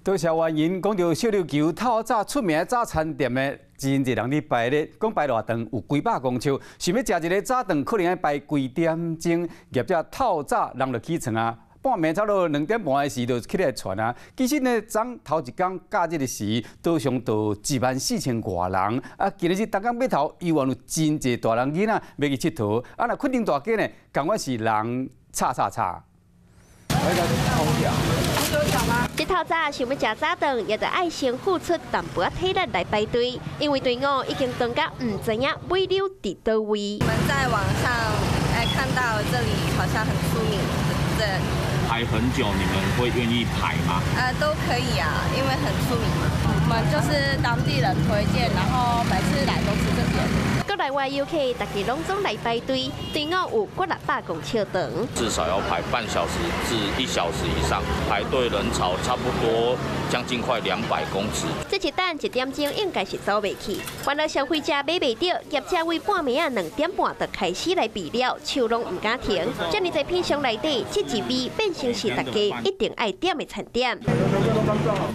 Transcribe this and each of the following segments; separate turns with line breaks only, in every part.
多謝原因，講著小琉球透早出名早餐店的，真濟人佇排咧，講排偌長有幾百公尺，想欲食一个早頓，可能愛排幾點鐘。業者透早人就起床啊，半暝差不多2點半的時就起來傳啊。其實呢，昨頭一工假日的時，島上就1萬4千外人。啊，今仔日逐工碼頭猶原有真濟大人囡仔欲去𨑨迌。啊，若墾丁大街呢，仝款是人吵吵吵。
這透早想欲食早頓，也著愛先付出淡薄仔體力來排隊，因為隊伍已經長甲毋知影尾溜佇佗位。
我們在網上看到這裡好像很出名，對。
排很久，你們會願意排嗎？
都可以啊，因為很出名嘛。
我們就是當地人推薦，然後每次來都吃這間。
國內外遊客逐家攏總來排隊，隊伍有幾六百公尺長。
至少要排半小時至1小時以上，排隊人潮差不多將近快200公尺。
這一等一點鐘應該是走袂去，原來消費者買袂著，業者為半暝仔2點半就開始來備料，手攏毋敢停。遮爾濟品項內底，這一味變成是大家一定愛點的餐點。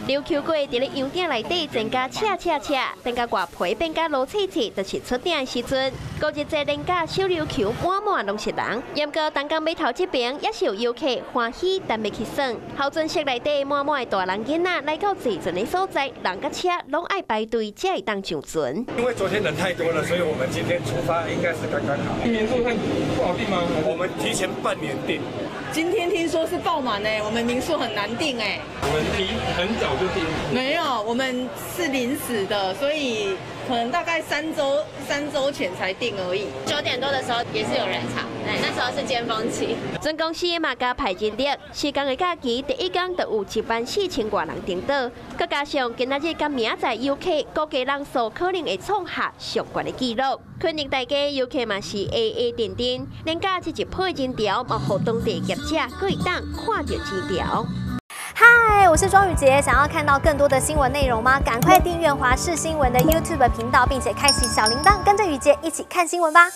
琉球粿佇咧羊鼎內底煎甲赤赤赤，等甲外皮變甲糯脆脆，就是出鼎的時陣。五日節連假小琉球滿滿攏是人，毋過東港碼頭這邊也是有遊客歡喜，但欲去耍。候船室內底滿滿的大人囡仔來到坐船的所在，人佮車攏愛排隊才會當上船。
因為昨天人太多了，所以我們今天出發應該是剛剛好。
民宿太不好訂嗎？
我們提前半年訂。
今天聽說是爆滿呢，我們民宿很難訂哎。
我們提很早就訂。
沒有，我們是臨時的，所以可能大概三週前才訂而已。
9點多的時候也是有人潮，那時候是尖峰期。
船公司嘛加派人力，四工的假期第一工就有1萬4千外人登島，閣加上今仔日佮明仔載遊客，估計人數可能會創下上懸的紀錄。墾丁大街遊客嘛是黑黑陣陣，連假這一波人潮嘛，予當地業者閣會當看著錢條。
嗨，我是莊宇傑，想要看到更多的新聞內容嗎？趕快訂閱華視新聞的 YouTube 頻道，並且開啟小鈴鐺，跟着宇傑一起看新聞吧。